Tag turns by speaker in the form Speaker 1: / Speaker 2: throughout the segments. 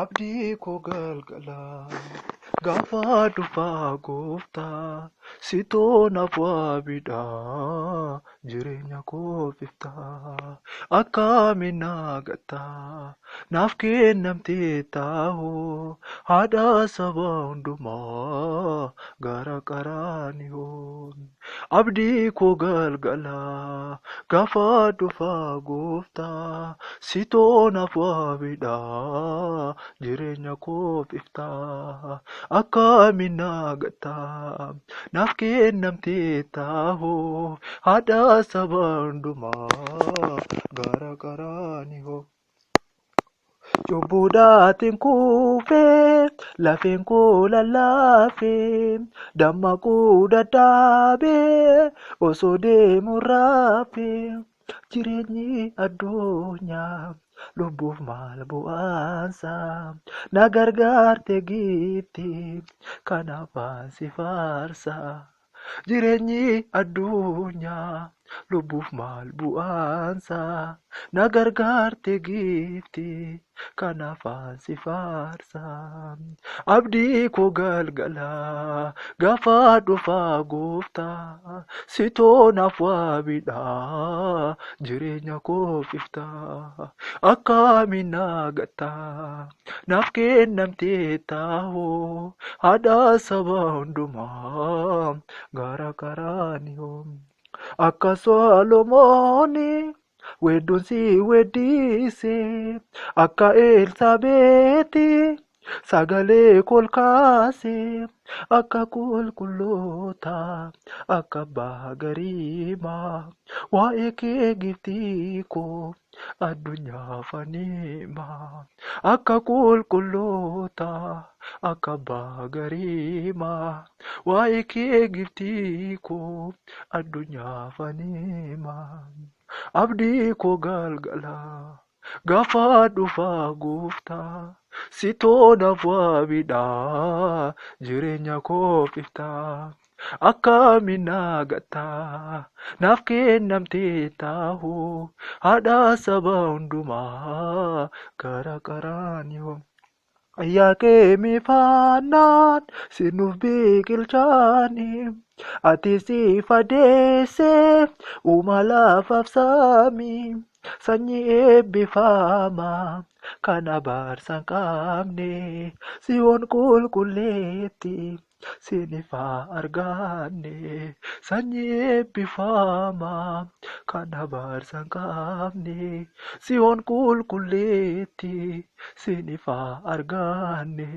Speaker 1: Abdii koo galgalaa gaafa dhufaa gooftaa sitoo naaf waabidhaa jireenya koof iftaa akkamiin naa gattaa naaf kennamtee taa'oo haadha saba hundumaa gara qaraaniyoon. Abdii koo galgalaa gaafa dhufaa gooftaa sitoo naaf waabidhaa jireenya koof iftaa akkamiin naa gattaa naaf kennamtee taa'oo haadha saba hundumaa gara qaraaniyoo. Cubbuudhaatiin kuufee lafeen koo lallaafee dammaquu dadhabee osoo deemu raafee jireenyi addunyaa lubbuuf maal bu'aansa na gargaarte giifti kanaaf ani si faarsa. Jireenyi addunyaa lubbuuf maal bu'aansa na gargaarte giifti kanaaf ani si faarsa. Abdii koo galgalaa gaafa dhufaa gooftaa sitoo naaf waabidhaa jireenya koof iftaa akkamiin naa gattaa naaf kennamtee taa'oo haadha saba hundumaa gara qaraaniyoo. Akka Solomooni weedduun si weeddise akka Elsaabeeti sagalee kol kaase akka qulqulloota akka abbaa gariimaa waa'ee kee giiftii koo addunyaaf ani hima akka qulqulloota akka abbaa gariimaa waa'ee kee giiftii koo addunyaaf ani hima. Abdii koo galgalaa gaafa dhufaa gooftaa sitoo naaf waabidhaa jireenya koof iftaa akkamiin naa gattaa naaf kennamtee taa'oo haadha saba hundumaa gara qaraaniyoo. Ayyaaqeemi faanaan sinuuf biqilchaani ati siif adeesse uuma lafaaf samii sanyii eebbifamaa kan abaarsa hin qabne si'oon qulqulleetti sinifaa arganne sanyii eebbifamaa kan abaarsa hin qabne si'oon qulqulleetti sinifaa arganne.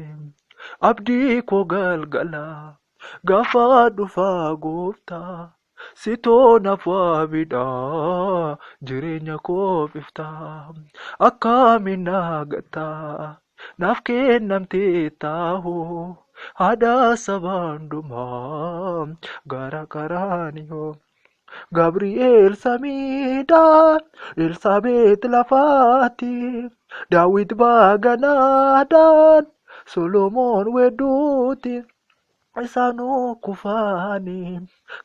Speaker 1: Abdii koo galgalaa gaafa dhufaa gooftaa sitoo naaf waabidhaa jireenya koof iftaa akkamiin naa gattaa naaf kennamtee taa'oo haadha saba hundumaa gara qaraaniyoo. Gabri'eel samiidhaan Elsaabeet lafaatti Daawit baganaadhaan Solomoon weedduutti isaanuu kufaanii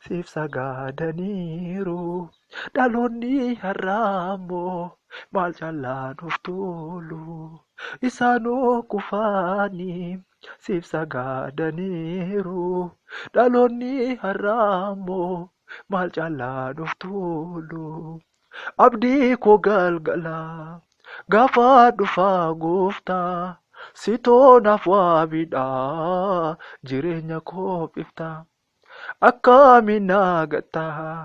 Speaker 1: siif sagaadaniiru. Dhaloonni har'aa immoo maal caalaa nuuf tolu? Isaanuu kufaanii siif sagaadaniiru. Dhaloonni har'aa immoo maal caalaa nuuf tolu? Abdii koo galgalaa gaafa dhufaa gooftaa sitoo naaf waabidhaa jireenya koof iftaa akkamiin naa gattaa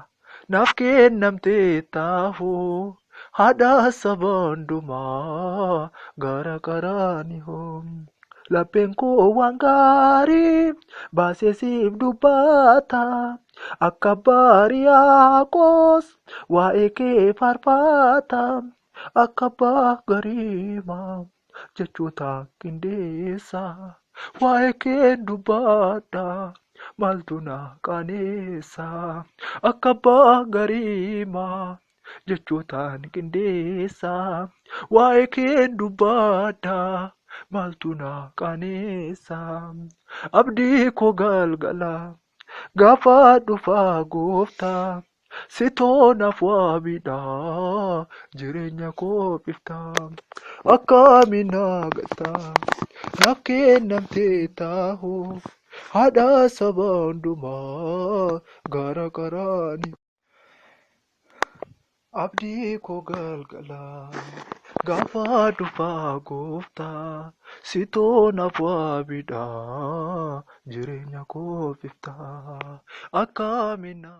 Speaker 1: naaf kennamtee taa'oo haadha saba hundumaa gara qaraaniyoo. Lapheen koo waan gaarii baasee siif dubbata akka abbaa Riyaaqoos waa'ee kee faarfata akka abbaa gariimaa jechoota qindeessa waa'ee kee dubbadha maaltu na qaaneessa akka abbaa gariimaa jechootaan qindeessa waa'ee kee dubbadha maaltu na qaaneessa abdii koo galgalaa gaafa dhufaa gooftaa sitoo naaf waabidhaa jireenya koof iftaa. Akkamiin na gatta naaf kennamtee taa'u haadha saba hundumaa gara qaraani. Abdii koo galgala gaafa dhufaa gooftaa sitoo naaf waabidha jireenya koo iftaa akkamiin na.